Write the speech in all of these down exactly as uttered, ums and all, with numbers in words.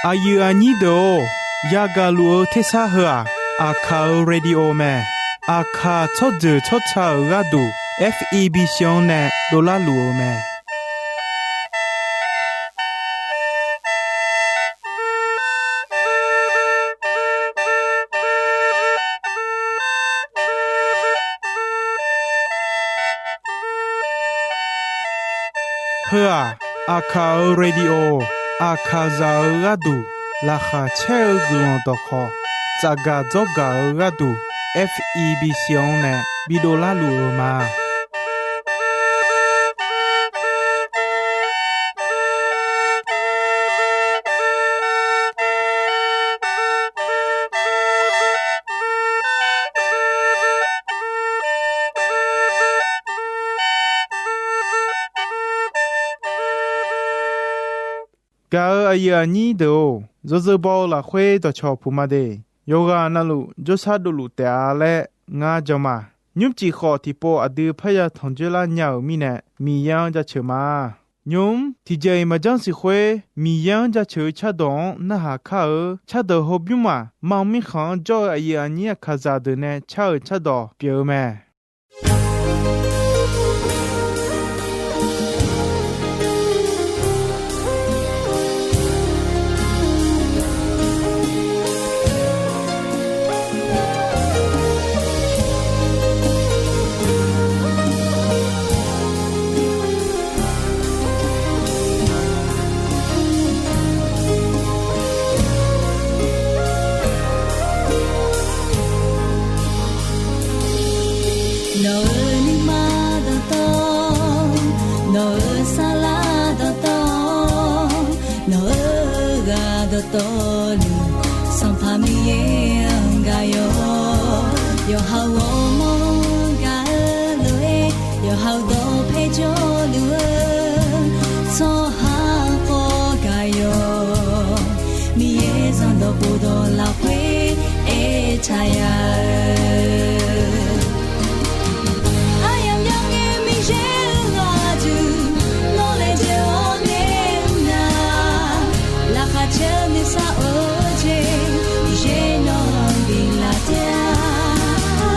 Aqyuif aqnyir deuq-or, yagaq luf-eu tersar heu-aq, Aqkaq-euq radio mae. Aqkaq tsawrjeuq tsawrca-euq gharduq, F E B C-anr nae dovlar luf-eu mae. Heu-aq, Aqkaq-euq radio, Aqkaqzaq-euq gharduq laqkhaq caer-eu guiqlanq dawqkhawq, tsafgaq dzawrgaq-eu gharduq, F E B C-anr nae bidovlar luf-eu ma. Gaq-euq aqyuif aqnyir deuq-or, yawzeu baw-eu lafkhoer dawqcawq puq ma de. Yawqghaq navluf jawrshar dovluf taef-a laer ngar jan ma. Nymrcif khawf tiqpov aqdui parya tanq dzoerlar nya-euq mirnae, Miqyaer-anr jaceuq ma. Nymq-mr tiqjeq-iq maqjanr siq khoer, Miqyaer-anr jaceuq-eu cardawq-anr narhaq kar-eu cardawq hawbymr maq mam mirkhanq-anr jawr-eu aqyuif aqnyir Aqkaqzaq deuq nae car-euq cardawq pyeuf-eu mae. Nawq-euq nuima dawqtawv, nawq-euq sarlar dawqtawv, nawq-euq ghaq dawqtawvluf, Sanqpaq Miqyaer-anr gaq-awq. Yawqha-euq ghawrmawr-anr gaq-eu lof-aer, yawqha-euq dawqpae jawrluf-eu tsawrhaq khawf gaq-awq. Miqyaer zanqdawq khofdawq lafkhoer aertaq ya-eu aryamq yawqngae Miqyaer-euq ghaq duq, nawr laejae-awr nae nar, laqkhaq caer-eu nuisar-eu jeq, Miqyaer nawq-anr biflaf taef-a.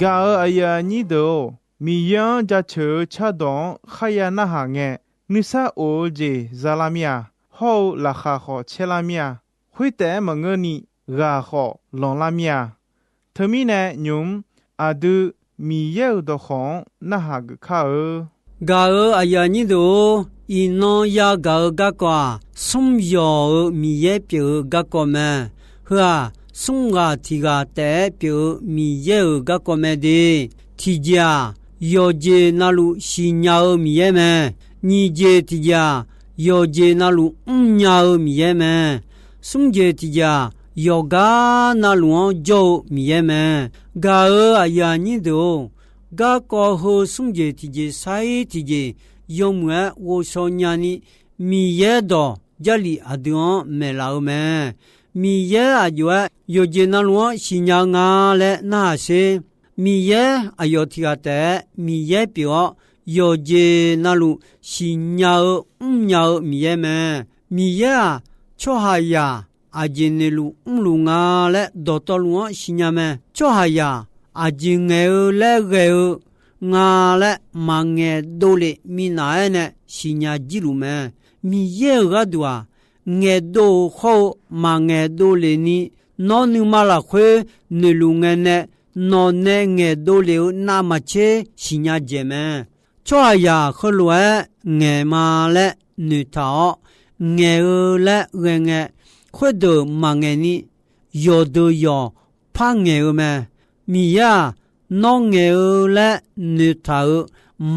Gaq-euq aqyuif aqnyir deuq-or, Miqyaer-anr jaceuq-eu cardawq-anr kharya narhaq ngae, nuisar of-eu jeq za lar mir-a. Hawr-eu laqkhaq khawf caer lar mir-a. Khoertaef-aer maqngeurni, ghaq khawf lanqlar mir-a. Teumirnae nymq-mr aqdui Miqyaer-euq dawqkawq-anr narhaq geuf kar-eu. Gaq-euq aqyuif aqnyir deuq-or, iqnan yagaq-eu garkawv-aq, smr yawq-euq Miqyaer pyeuf-eu garkawv mae. Heu-aq, smr ghaq tiq ghaq taef-aer pyeuf-eu Miqyaer-euq garkawv mae de. Tiqjeq-aq, yawqjeq navluf siqnya-eu Miqyaer mae. Nyiq jeq tiqjeq-aq, yawqjeq navluf mrnya-eu Miqyaer mae. Smr jeq tiqjeq-aq, yawqgar navluf-anr jawr-eu Miqyaer mae. Gaq-euq aqyuif aqnyir deuq-or, garkawv heu smr jeq tiqjeq sair tiqjeq yawmuiq-aer ghovshaw nyani, Miqyaer dawq Jarlif aqdui-anr maeqlaf-eu mae. Miqyaer aqjox-aer yawqjeq navluf-anr siqnya-eu nga laer narhaq sher. Miqyaer aqyawf tiq ghaq taef-aer Miqyaer pyeuf-awr, yawqjeq navluf siqnya-eu mrnya-eu Miqyaer mae. Miqyaer-aq, tsawrhaqzaq aqjeq noeqluf mrluf nga laer dawqtawvluf-anr siqnya mae. Tsawrhaqzaq aqjeq ngaeq-eu laer ghae-eu nga laer maqngaeq dovlef minav-aer nae siqnya jirluf mae. Miqyaer-euq gharduq-aq, ngaeqdov-euq hawr-eu maqngaeq dovlef ni, nawr nuima lafkhoer noeqluf ngae nae, nawq nae ngaeqdov lef-eu navmaqtser siqnya dzaeq mae. Tsawrhaqzaq heulof-aer ngaeq ma laer noeqtaq-awr, ngaeq-eu laer ghae ngae, khoerdeuq maqngaeq ni, yawqdeuq yawq par ngaeq-eu mae. Miqyaer-aq, nawr ngaeq-eu laer noeqtaq-eu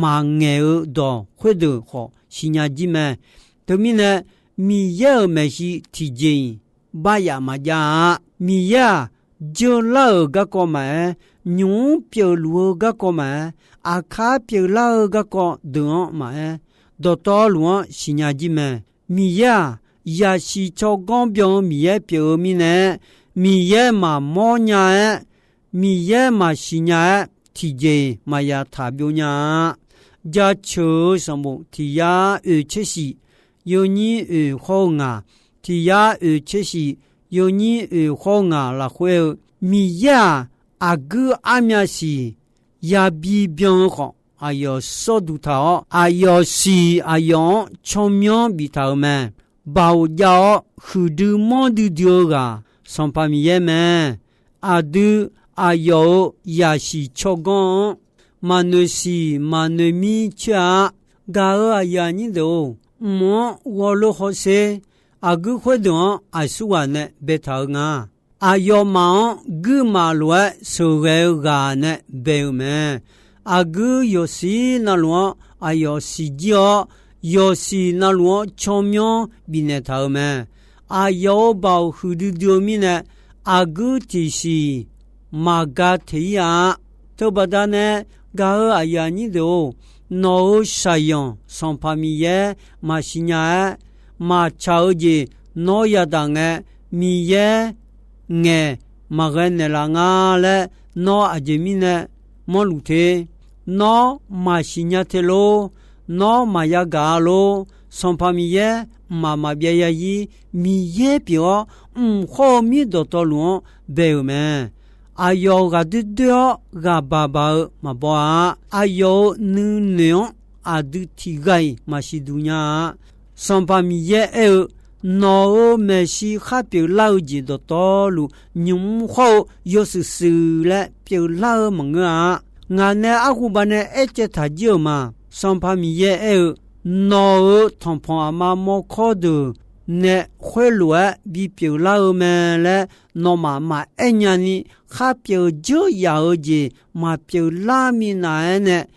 maqngaeq-eu dawq khoerdeuq khawf siqnya jir mae. Teumirnae, Miqyaer-euq maeqshi tiqjeq-iq baryaf maqjav-a. Miqyaer-aq, jeurlar-euq garkawv maqaer, nymq-mr pyeufluf-eu garkawv maqaer, aqkar pyeuflar-eu garkawv deuq-anr maqaer, dawqtawvluf-anr siqnya jir mae. Miqyaer-aq, yaqsiq tsawrganr byan-eu Miqyaer pyeuf-eu mirnae, Miqyaer maqmawr nya-aer, Miqyaer maqsiq nya-aer, tiqjeq-iq maqya taq byov nya-a. Jaceuq-eu sanqbof tiq yar oeq tser shif, yawnyir oeq hawr-eu ngaq, tiq yar oeq tser shif, yawnyir oeq hawr-eu ngaq lafkhoer-eu, Miqyaer-aq, aqguir armyasiq yabi byan-eu khawf, aqyawf sawr duq taq-awr, aqyawf siq aqyawf-anr tsawrmyanr biftaq-euq mae. Baoq jav-awr huiqdui manrdui dui-eu ghaq, Sanqpaq Miqyaer mae. Aqdui aqyawf-euq yaqsiq tsawrganr-anr maqnoeq siq maqnoeq mir coer-a. Gaq-euq aqyuif aqnyir deuq-or, mq-anr ghawrlof hawsher. Aqguir khoerdeuq-anr aqsurghaq nae baetaq-eu nga. Aqyawfmaf-anr guirmaf lof-aer sheuqghae-eu ghaq nae bae-eu mae. Aqguir yawqsiq navluf-anr aqyawf siqjir-awr, yawqsiq navluf-anr tsawrmyanr bifnaeq taq-eu mae. Aqyawf-euq baoq huiqdui dui-eu mirnae, aqguir tiqsiq maqga teq-ir-a. Teubaqda nae gaq-euq aqyuif aqnyir deuq-or, nawq-euq shaqyanq Sanqpaq Miqyaer maqsiq nya-aer, maqtsaq-eu jeq nawr yadaq ngae, Miqyaer ngaeq maqghae naeqlaf nga laer nawr aqjeq mirnae mawrluf te. Nawr maqsiq nya te lor. Nawr maqya gaq-a lor. Sanqpaq Miqyaer mqmaq maqbyav ya-ir. Miqyaer pyeuf-awr, mq hawr-eu mir dawqtawvluf-anr bae-euq mae. Aqyawf ghaqdoer doer-awr ghaq baq baq-eu maqbaw-a. Aqyawf-euq nuinoeq-anr aqdui tiq ghaq-iq maqsiq duq nya-a. Sanqpaq Miqyaer aer-eu, nawq-euq maeqshi khar pyeuflar-eu jeq dawqtawvluf, nymq-mr hawr-eu yawshuif shuif laer pyeuflar-eu maqngeur-a. Ngaq nae arhu baq nae aercaev taq jir-euq ma. Sanqpaq Miqyaer aer-eu, nawq-euq tanqpanq aqma mawrkawr deuq nae khoerlof-aer bipyeuf lar-eu mae laer nawmaf maqaer nyani, khar pyeuf dzeur yaf-eu jeq maqpyeuf lar minav-aer nae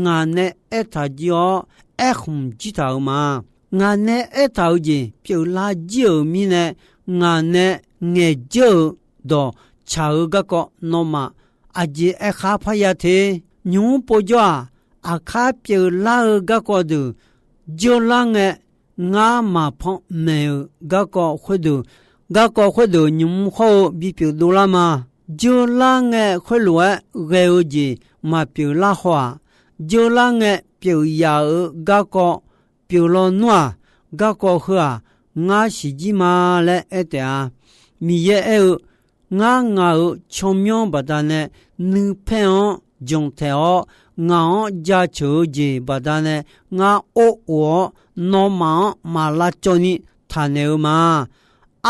ngaq nae aertaq jir-awr, aerkhmq jir taq-euq ma. Ngaq nae aertaq-eu jeq pyeuflar jir-euq mirnae, ngaq nae ngaeqdzeur-euq dawq tsaq-eu garkawv nawmaf aqjeq aerkhar parya te. Nymq-mr povjawr-aq, aqkar pyeuflar-eu garkawv deuq dzeur lar ngae, ngar maqpan maeq-euq garkawv khoerdeuq, garkawv khoerdeuq nymq-mr hawr-eu bipyeuf dovlar ma. Dzeur lar ngae khoerlof-aer ghae-eu jeq maqpyeuf lar haw-aq, dzeur lar ngae pyeuf yaf-euq garkawv pyeuf lawnmr-aq, garkawv heu-aq, ngar siqjir ma laer aer taef-a. Miqyaer aer-eu, ngar ngaq-euq tsawrmyanr baqdanae nuipaer-anr janqtaeq-awr, ngaq-anr jaceuq-eu jeq baqdanae ngar or of-awr, nawmaf-anr maq lavcawv ni taqnaeq-eu ma.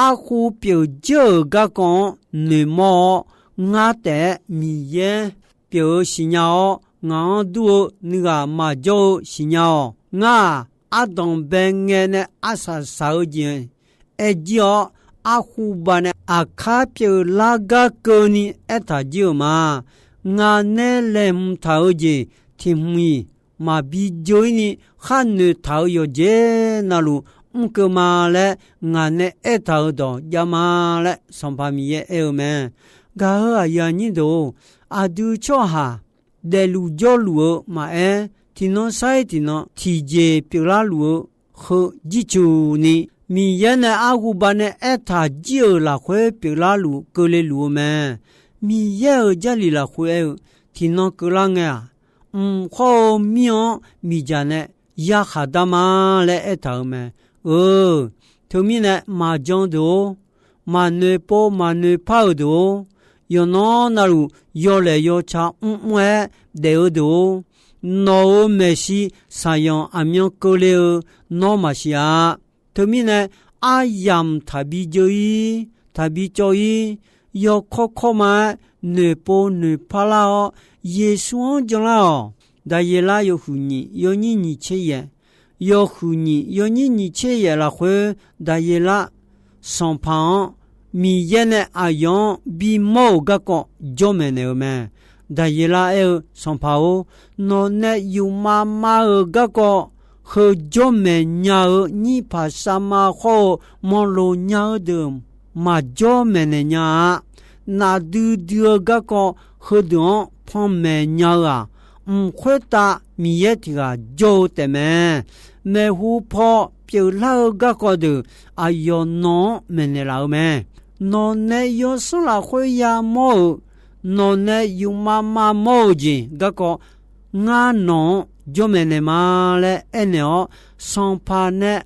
Arhu pyeuf jir-euq garkawv-anr noeqmawr-awr, ngar taef-aer Miqyaer pyeuf-eu siqnya-awr, ngaq-anr dur-eu nuighaq maqjawr-eu siqnya-awq. Ngar-aq, ardanq bae ngae nae arsaq saq-eu jeq aer jir-awr, arhu baqdanae aqkar pyeuflar gar keuvni aertaq jir-euq ma. Ngaq nae laeqhmq taq-eu jeq tiq hmq-iq maqbi dzeur-ir ni khar noeqtaq-euq yawqjeq navluf mr keuv ma laer ngaq nae aertaq-euq dawq jav ma laer Sanqpaq Miqyaer aer-eu mae. Gaq-euq aqyuif aqnyir deuq-or, aqdui tsawrhaq daefluf jawrluf-eu maqaer, tiqnan sar-ir tiqnan tiqjeq pyeuflar luf-eu heu jircuf ni, Miqyaer nae arhu baqdanae aertaq jir-euq lafkhoer pyeuflar luf keuvle luf-eu mae. Miqyaer-euq Jarlif lafkhoer aer-eu, tiqnan keuvlar ngae-aq, mq khawr-eu mir-anr miqdzaq nae yakhaq dar ma laer aertaq-euq mae. Eu, teumirnae maqjan deuq-or, maqnoeq pov maqnoeq par-euq deuq-or, yawqnan navluf yawlaeq yawca mrmr-aer daef-eu deuq-or, nawq-euq maeqshi saqyanq aqmyan keuvle-eu nawr maqsiq-a. Teumirnae aryamq taqbi dzeur-ir, taqbi cawv-ir, yawkawr kawrma-aer noeqpov noeqpar lar-awr, Yeqsur-anr janlar-awq. Daqyeqlar yawhuiq nyiq yawnyir nyiq tser yaef, yawhuiq nyiq yawnyir nyiq tser yaef lafkhoer Daqyeqlar Sanqpaq-anr Miqyaer nae aqyawf-anr bimawr-euq garkawv jawr maeqnaeq-eu mae. Daqyeqlar aer-eu, Sanqpaq-or, nawq nae yufmav mav-euq garkawv heu jawr maeq nya-eu nyirpaq savma khawr-eu manloq nya-eu deuq maqjawr maeqnaeq nya-a. Nafdui dui-eu garkawv heudeuq-anr panmaeq nya-eu-aq, mq khoertav Miqyaer tiq ghaq jawr-eu taefmae. Maeqhu paw pyeuflar-eu garkawv deuq aqyawf nawq-anr maeqnaeq laf-eu mae. Nawq nae yawsanr lafkhoer yamawr-euq, nawq nae yufmav mavmawr-eu jeq garkawv ngar nawq-anr jawr maeqnaeq ma laer aernaeq-awr, Sanqpaq nae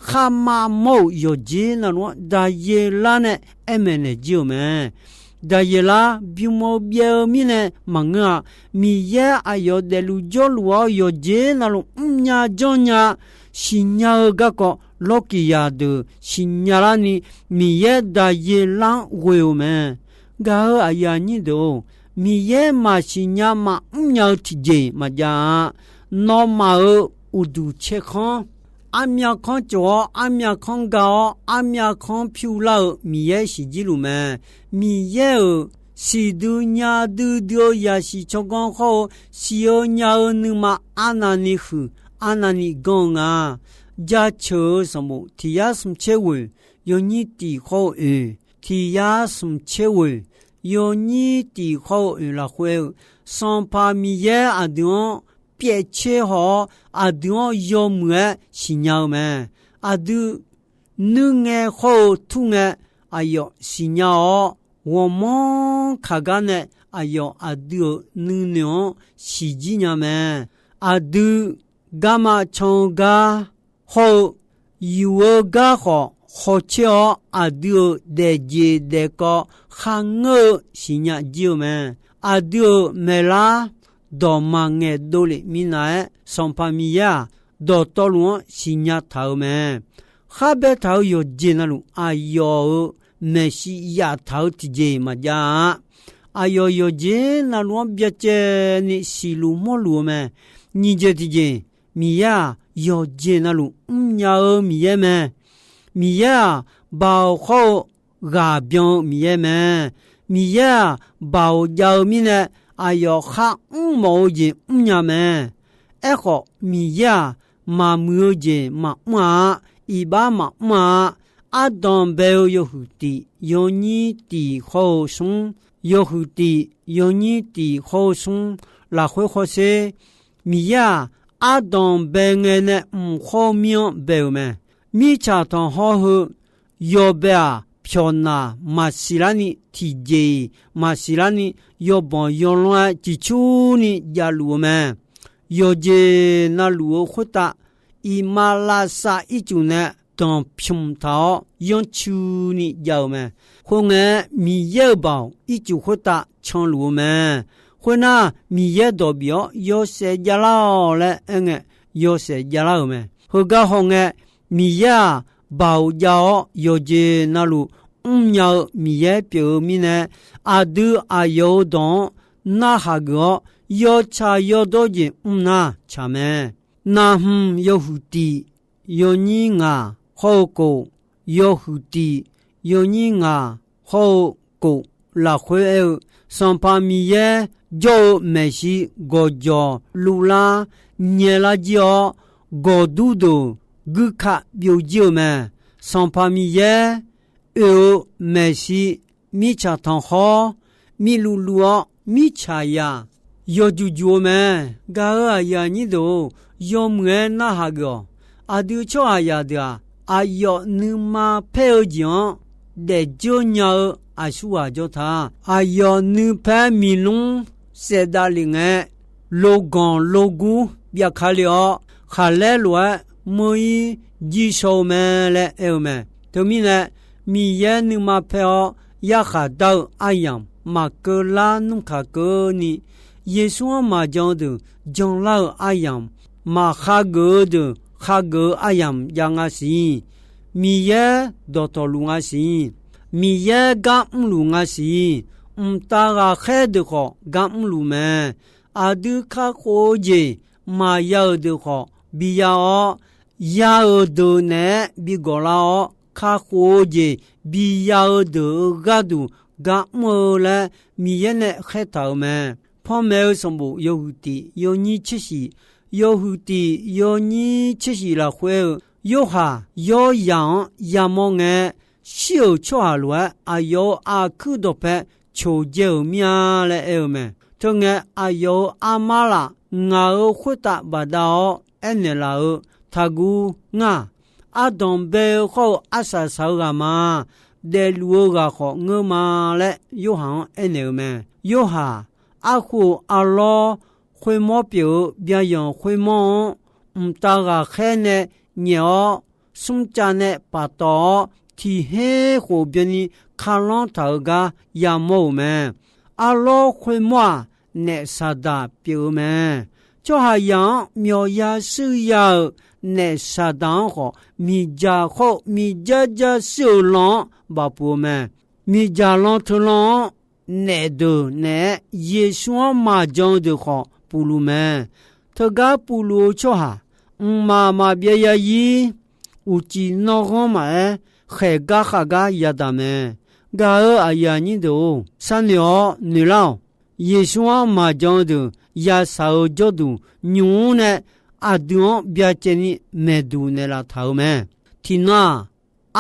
kharmav mawr-euq yawqjeq navluf-anr Daqyeqlar nae aer maeqnaeq jir-euq mae. Daqyeqlar bimawr byaev-eu mirnae maqngeur-a. Miqyaer aqyawf daefluf jawrluf-awr yawqjeq navluf mrnya janrnya siqnya-eu garkawv lawrkiq yaq deuq siqnya larni Miqyaer Daqyeqlar-anr ghoe-euq mae. Gaq-euq aqyuif aqnyir deuq-or, Miqyaer maqsiq nya maqmr nya-eu tiqjeq maqjav-a. Nawmaf-euq uqduq tserkanr, armyav kanr tsof-awr armyav kanr ga-awr armyav kanr pyur lar-eu Miqyaer siqjir luf mae. Miqyaer-euq siqdui nya duidui-eu yasiq tsawrganr khawr-eu siq-eu nya-eu nuima arnavni huiq arnavni ganr-eu nga. Jaceuq-eu sanqbof tiq yar smq tser ghoeq yawnyir tiq khawr-eu oeq, tiq yar smq tser ghoeq yawnyir tiq khawr-eu oeq lafkhoer-eu, Sanqpaq Miqyaer aqdui-anr pyaev tser haw-awr, aqdui-anr yawmuiq-aer siqnya-eu mae. Aqdui nuirngae khawr-eu turngae aqyawf siqnya-awr, ghawqmanr kaq gar nae aqyawf aqdui-euq nuinoeq-anr siqjir nya mae. Aqdui garma can-eu gar hawr-eu yuf-eu gar khawf hawtser-awr, aqdui-euq daefjeq daefkawv kharngeur-eu siqnya jir-eu mae. Aqdui-euq maeqlar dawq maqngaeq dovlef minav-aer, Sanqpaq Miqyaer-aq, dawqtawvluf-anr siqnya taq-eu mae. Khar baetaq-euq yawqjeq navluf, aqyawf-euq maeqshi yaftaq-eu tiqjeq maqjav-a. Aqyawf yawqjeq navluf-anr byacaevni siqluf mawrluf-eu mae. Nyiq jeq tiqjeq, Miqyaer-aq, yawqjeq navluf mrnya-eu Miqyaer mae. Miqyaer-aq, baoq khawr-eu ghaq byan-eu Miqyaer mae. Miqyaer-aq, baoq jav-eu mirnae, aqyawf khar mrmawf-eu jeq mrnya mae. Aerkhawf, Miqyaer-aq, maqmuiq-eu jeq maqmr-a, iqbax maqmr-a. Ardanq bae-eu yawhuiq tiq yawnyir tiq khawr-eu smr, yawhuiq tiq yawnyir tiq khawr-eu smr lafkhoer hawsher. Miqyaer-aq, ardanq bae ngae nae mq khawr-eu mir-anr bae-euq mae. Mirtsaq tanqhawr heu yawbae-aq, pyawqnaq maqsiq larni, tiqjeq-iq maqsiq larni, yawbanq yawlanr-aer ciqcurni javluf-eu mae. Yawqjeq navluf-eu khoertav, iqmalavshav ircuf nae danqpymq taq-awr yanrcuini jav-euq mae. Khoerngae, Miqyaer-euq baoq ircuf khoertav canluf-eu mae. Khoernar, Miqyaer dawq bif-awr yawshaef javlar-awq laer aerngae, yawshaef javlar-euq mae. Heugar hawngae, Miqyaer-aq, baoq jav-awr yawqjeq navluf mrnya-eu Miqyaer pyeuf-eu mirnae, aqdui aqyawf-euq dawq-anr narhaq geuf-awr, yawtsaq yawdawr jeq mr nar tsaq mae. Naqhmq yawhuiq tiq yawnyir ngaq hawr-eu kof, yawhuiq tiq yawnyir ngaq hawr-eu kof lafkhoer aer-eu, Sanqpaq Miqyaer jawr-eu maeqshi gawqjawq luvlar nyaelar jir-awr, gawqdur deuq guirka byovjir-eu mae. Sanqpaq Miqyaer oe-eu maeqshi mirtsaq tanqkhawr, mirluv luv-awr mirtsaq yaq yawjuq juq-eu mae. Gaq-euq aqyuif aqnyir deuq-or, yawmuiq-aer narhaq geuf-awq. Aqdui tsawrhaqzaq deuq-aq, aqyawf nuima paer-eu jeq-anr daefdzeur nya-eu aqsurghaq jawr ta. Aqyawf nuipaer miqlmr saefdav lef ngae, loganq logur byavka le-awr, khaqlaer lof-aer meuq-ir jir shaw-eu mae laer aer-eu mae. Teumirnae, Miqyaer nuima paer-awr yarkhaq dar-eu aryamq maqkeuv lar nmr kaq keuvni, Yeqsur-anr maqjan-eu deuq janlar-eu aryamq, maqkhageuf-eu deuq khageuf-eu aryamq jav nga siq. Miqyaer dawqtawvluf nga siq. Miqyaer gar mrluf nga siq. Mqtav ghaqkhaer deuq khawf gar mrluf mae. Aqdui kakhof-eu jeq maqya-euq deuq khawf biya-awr, ya-euq deuq naeq-aer bigawq lar-awr, kakhof-eu jeq biya-eu deuq-euq gharduq gar mr-eu laer Miqyaer nae khaertaq-euq mae. Panmaeq-eu sanqbof yawhuiq tiq yawnyir tser shif, yawhuiq tiq yawnyir tser shif lafkhoer-eu, Yorhaq Yawryaq-anr yamawr ngae, shir-euq tsawrhaq lof-aer aqyawf-euq aqkuir dawqpae coqdzae-euq mir-a laer aer-eu mae. Teungae aqyawf-euq armar laf ngaq-euq khoertav bafdav-awr aernaeq laf-eu, Taqguv ngar-aq, ardanq bae-eu khawr-eu arsaq saq-eu ghaq ma. Daefluf-eu ghaq khawf ngeur ma laer Yorhaq-anr aernaeq-eu mae. Yorhaq, arkhof-euq arlawr khoermawr pyeuf-eu byayanq khoermawr-anr, mqtav ghaqkhaer nae nyaef-awr, smrcav nae paftawf-awr, tiq her khof byanni kalanr taq-eu gar yamawr-euq mae. Arlawr khoermawr-aq, naef Saqdaq pyeuf-eu mae. Tsawrhaqzaq-anr myawf ya shuir ya-euq naef Saqdaq-anr khawf, miqdzaq khawr-eu miqdzar dzar shuir-euq lan-anr bafpuq-eu mae. Miqdzaq lan teulan-anr naef deuq naeq-aer Yeqsur-anr maqjan-eu deuq khawf pufluf mae. Teugar pufluf-eu tsawrhaq, mqmaq maqbyav yazir, uqcif nanrghanr maqaer, khaeq gar khav gar yadaq mae. Gaq-euq aqyuif aqnyir deuq-or, sharnoeq-awr noeqlar-awq. Yeqsur-anr maqjan-eu deuq yashaq-eu jawrduq nymq-mr nae aqdui-anr byacaevni maeqduq naeqlaf taq-euq mae. Tiqnan-aq,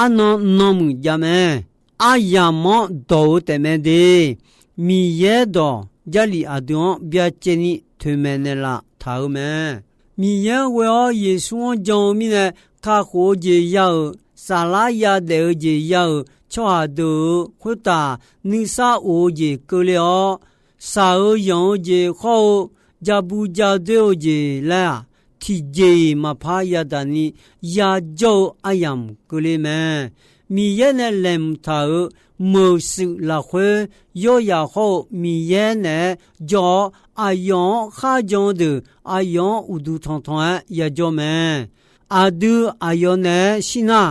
arnan nanmuiq jav mae. Aryamq-anr dawq-eu taefmae de. Miqyaer dawq Jarlif aqdui-anr byacaevni toeqmaeq naeqlaf taq-euq mae. Miqyaer ghoe-awr Yeqsur-anr jan-eu mirnae, kakhof-eu jeq ya-euq, saflar yadaef-eu jeq ya-euq tsawrhaq deuq-euq khoertaf, nuisar of-eu jeq keuvle-awr, shaq-eu yanq-eu jeq khawr-eu, ja bu ja doer-eu jeq laer-aq, tiqjeq-iq maqpar yadaq ni yajawr-eu aryamq keuvle mae. Miqyaer nae laeqhmq taq-euq meuq shuif lafkhoer, Yorhaq hawr-eu Miqyaer naeq-aer jawr-awr, aqyawf-anr kharjan-eu deuq aqyawf-anr uqduq tanqtanq-aer yajawr mae. Aqdui aqyawf naeq-aer shir nar,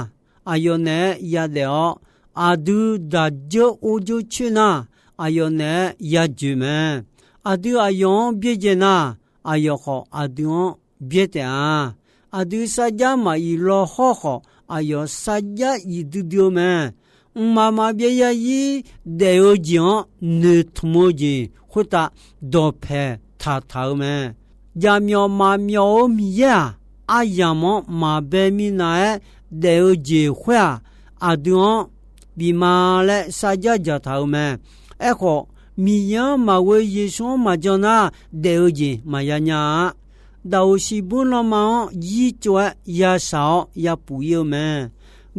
aqyawf naeq-aer yadaef-awr, aqdui daq dzeur or dzeur coer nar, aqyawf naeq-aer yajoeq mae. Aqdui aqyawf-anr byaerdzae nar, aqyawf khawf aqdui-anr byaer taef-a. Aqdui sarjax maq iq law hawr khawf, aqyawf sarjax iq duidui-eu mae. Mqmaq maqbyav yazir daef-eu jeq-anr noeqtmq-eu jeq khoertav dawqpae taqtaq-eu mae. Jaqmyawf maqmyawf-eu Miqyaer-aq, aryamq-anr maqbae minav-aer daef-eu jeq khoer-aq, aqdui-anr bif ma laer sarjax dzaqtaq-eu mae. Aerkhawf, Miqyaer-anr maqghoe Yeqsur-anr maqjan nar, daef-eu jeq maqya nya-a. Daqoq shiqbuir lanma-anr yir tsov-aer yashaq-awr yapuf ir-eu mae.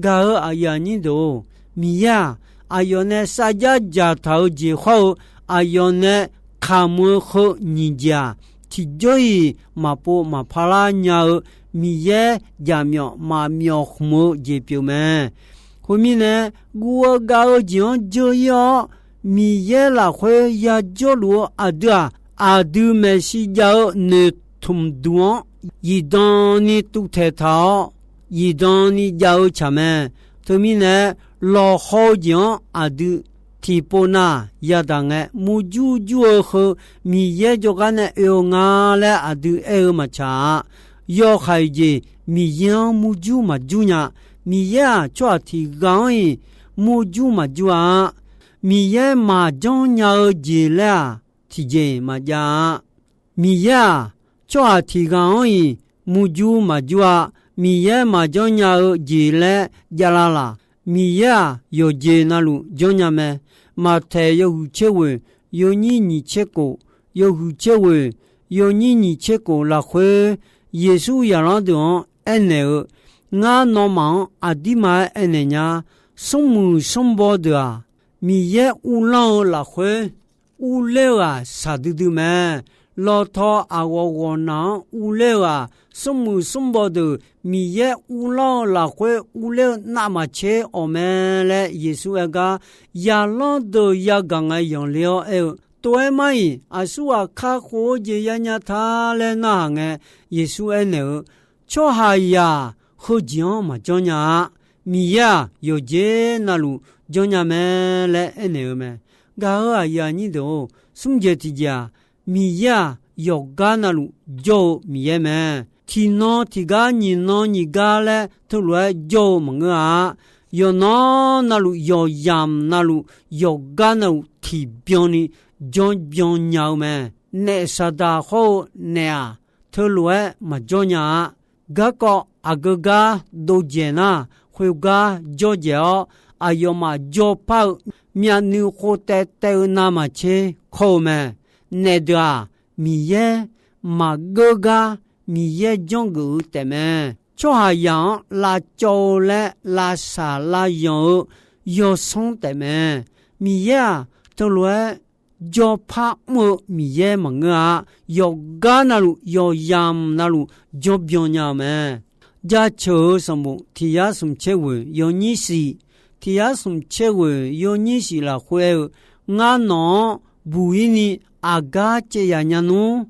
Gaq-euq aqyuif aqnyir deuq-or, Miqyaer-aq, aqyawf nae sarjax dzaqtaq-eu jeq hawr-eu, aqyawf nae kamq-eu heu nyiq jeq-aq, tiqjawr-iq maqpov maqpar lar nya-eu, Miqyaer jaqmyawf maqmyawf khmq-eu jeq pyeuf mae. Khoermirnae, guv-eu gav-eu jeq-anr dzeur-ir-awr, Miqyaer lafkhoer yajawrluf-eu aqdui-aq, aqdui maeqshi jav-eu noeqtmq duq-anr zifdan ni tuvtaeq taq-awr, zifdan ni jav-eu tsaq mae. Teumirnae, lawqhaw-eu jeq-anr aqdui tiqpov nav yadaq ngae, murjur jur-eu heu Miqyaer jawrgar nae oe-eu nga laer aqdui aer-eu maqtsaq-a. Yawhaiq jeq Miqyaer-anr murjur maqjur nya. Miqyaer-aq, tsawrhaq tiq ghaq-anr-iq murjur maqjur-a. Miqyaer maqjanr nya-eu jeq laer-aq, tiqjeq-iq maqjav-a. Miqyaer-aq, tsawrhaq tiq ghaq-anr-iq murjur maqjur-a. Miqyaer maqjanr nya-eu jeq laer javlar laq? Miqyaer-aq, yawqjeq navluf janrnya mae. Maqtaeq yawhuiq tser ghoeq yawnyir nyiq tser kof, yawhuiq tser ghoeq yawnyir nyiq tser kof lafkhoer, Yeqsur zaqlanr deuq-anr aernaeq-eu, Ngar nawmaf-anr aqdirma-aer aernaeq nya, smrmuiq smrbaw deuq-aq, Miqyaer uvlanr-eu lafkhoer urler-eu-aq shaqdui dui mae. Lawtaw aqghawq ghawqnaq-anr urler-eu-aq, smrmuiq smrbaw deuq Miqyaer uvlanr-eu lafkhoer urler-eu navmaqtser awq mae laer Yeqsur aer gar, zaqlanr deuq yagaq ngae yanqler-awr aer-eu, Tov-aer mar-iq, aqsurghaq kakhof-eu jeq yanya ta laer narhaq ngae, Yeqsur aernaeq-eu, Tsawrhaqzaq heujeq-anr maqjanr nya-a. Miqyaer-aq, yawqjeq navluf janrnya mae laer aernaeq-eu mae. Gaq-euq aqyuif aqnyir deuq-or, smrjeq tiqjeq-aq, Miqyaer-aq, yawqgar navluf jawr-eu Miqyaer mae. Tiqnan tiqgar nyiq nan nyiq gar laer teulof-aer jawr-eu maqngeur-a. Yawqnan navluf, yawqyamq navluf, yawqgar navluf tiqbyan ni janrbyan nya-eu mae. Naef Saqdaq hawr-eu naef-aq, teulof-aer maqjawr nya-a. Garkawv aqgeu gar dovjaeq nar, khoergar jawrdzaeq-awr, aqyawfmaf jawrpar-eu myavnuiv khof taev taev-eu navmaqtser kawr-eu mae. Naef deuq-aq, Miqyaer maqgeur gar Miqyaer janrgeuf-eu taefmae. Tsawrhaqzaq-anr lavcawv-eu laer lavshaq lavyanq-eu yawsanr taefmae. Miqyaer-aq, teulof-aer jawrpar mr-eu Miqyaer maqngeur-a. Yawqgar navluf, yawqyamq navluf janrbyan nya-eu mae. Jaceuq-eu sanqbof tiq yar smq tser ghoeq yawnyir shif, tiq yar smq tser ghoeq yawnyir shif lafkhoer aer-eu, Ngar nawq-anr buq-ir ni aqgar caev yaf nya nmr.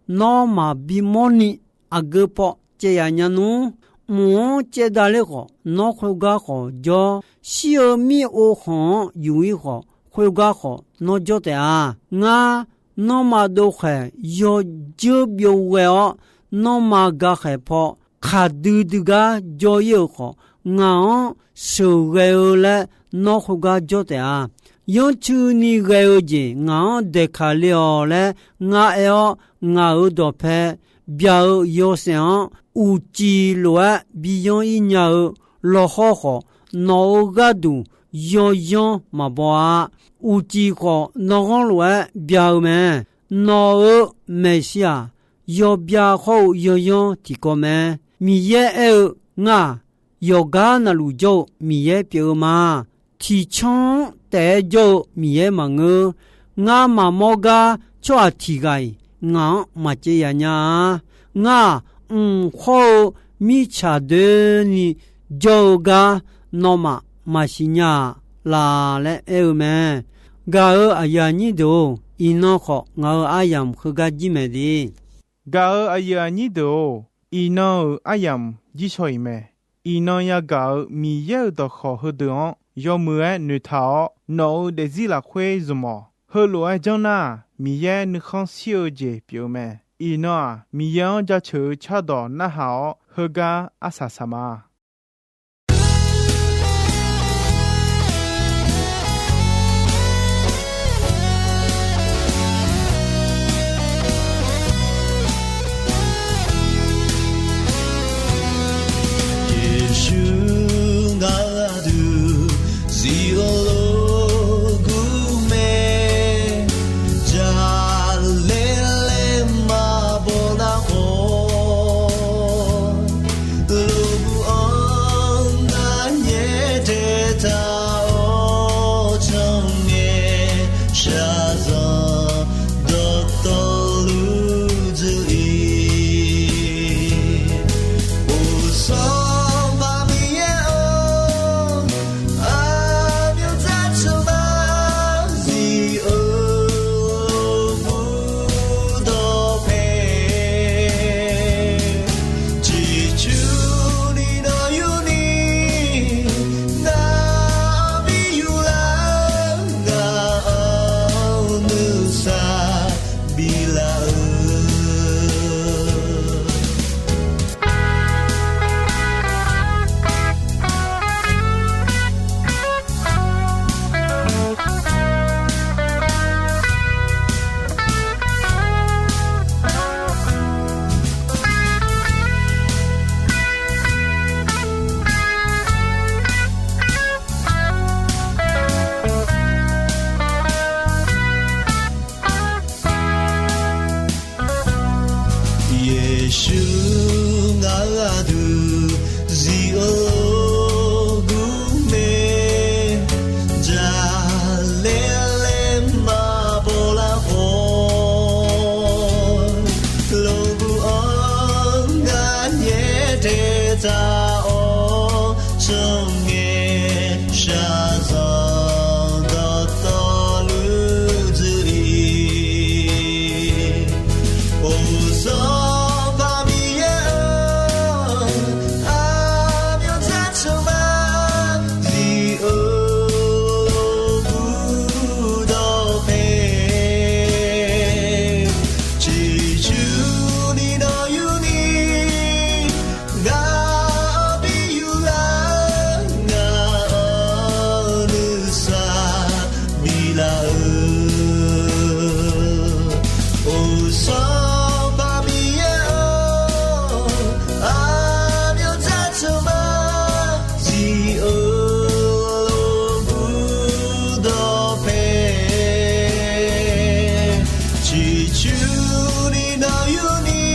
Nawr maqbi mawrni aqgeu paw caev yaf nya nmr. Mq-anr caevdav ler khawf, nawr khoergar khawf jawr. Shir-eu mir-eu khanq-anr yuf-ir khawf, khoergar khawf nawr jawr taef-a. Ngar, nanrma dovkhaeq yawdzeur byov ghae-awr, nanrma gakhaeq paw kaqdui dui gar jawr-ir-euq khawf, ngaq-anr sheuqghae-eu laer nawr khoergar jawr taef-a. Yanrcuini ghae-eu jeq ngaq-anr daeqkaq le-awq laer ngar aer-awr, ngaq-euq dawqpae byaq-eu yawshaef-anr uqcif lof-aer bi yanr-ir nya-eu lawqhawr khawf, nawq-euq gharduq yawyanr maqbaw-a. Uqcif khawf, nawr ghanr lof-aer bya-eu mae. Nawq-euq maeqshi-aq, yawbya hawr-eu yawyanr tiqkawv mae. Miqyaer aer-eu, Ngar-aq, yawqgar navluf jawr-eu Miqyaer pyeuf-eu ma. Tiqcanr-anr taef-aer jawr-eu Miqyaer maqngeur. Ngar maqmawr gar tsawrhaq tiq ghaq-iq ngaq-anr maqcaev yaf nya-a. Ngar-aq, mq hawr-eu mirtsaq doeni jawr-eu gar nawmaf maqsiq nya-aq laq laer aer-eu mae. Gaq-euq aqyuif aqnyir deuq-or, iqnan khawf ngaq-euq aryamq heugar jir mae de. Gaq-euq aqyuif aqnyir deuq-or, iqnan-euq aryamq jir shaw-iq mae. Iqnan yagaq-euq Miqyaer-euq dawqkawq heudeuq-anr yawmuiq-aer noeqtaq-awr, nawq-euq daefzir lafkhoer zmq-awq. Heulof-aer janr nar-aq, Miqyaer nuikhanr shir-eu jeq pyeuf-eu mae. Iqnan-aq, Miqyaer-anr jaceuq-eu cardawq narhaq-awr, heugar arsaq saq ma. Yeqsur ngaq duq zir-awr lof-aer mae, jaqlaer laer maqbaw nar khawf, lof-aer lar-eu. Yeqsur ngaq-euq aqdui zif-eu lof-aer gur mae, jaqlaer laer maqbaw lar khawf, lof-aer gur-anr ngar nyaer taev taq-awr, tsawrngae shaqzanq dawqtawvluf dzuif-ir. Oqsanqpaq Miqyaer-or, aqmyanr tsawrmyanr zif-eu lof-aer gur dawqpae, ciqcurni nawq yurni ngaq-anr bi yuflar, ngaq-anr nuisar biflar-eu. Oqsanqpaq Miqyaer-or, aqmyanr tsawrmyanr zif-eu lof-aer gur dawqpae, ciqcurni nawq yurni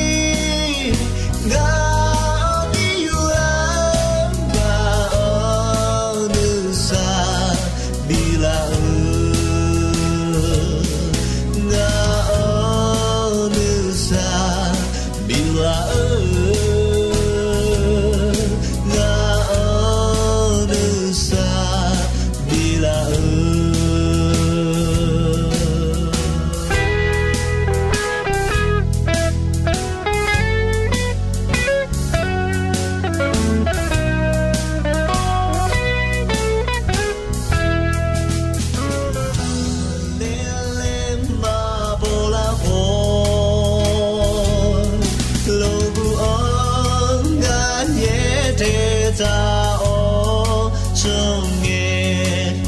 ngaq-anr bi yuflar, ngaq-anr nuisar biflar-eu, ngaq-anr nuisar biflar-eu, ngaq-anr nuisar biflar-eu. Laer laer maqbaw lar khawf, lof-aer gur-anr ngar nyaer taev taq-awr, tsawrngae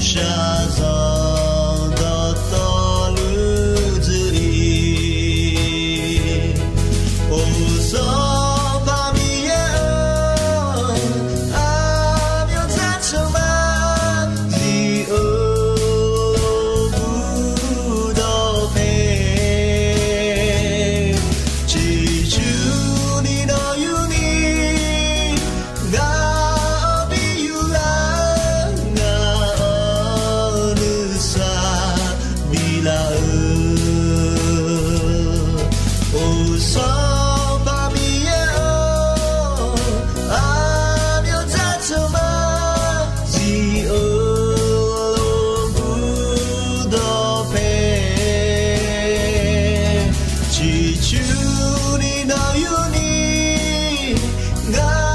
shaqzanq dawqtawvluf dzuif-ir. Oqsanqpaq Miqyaer-or, aqmyanr tsawrmyanr zif-eu lof-aer gur dawqpae, ciqcurni nawq yurni ngaq-anr bi yuflar, ngaq-anr nuisar biflar-eu. Oqsanqpaq Miqyaer-or, aqmyanr tsawrmyanr zif-eu lof-aer gur dawqpae, ciqcurni nawq yurni ngaq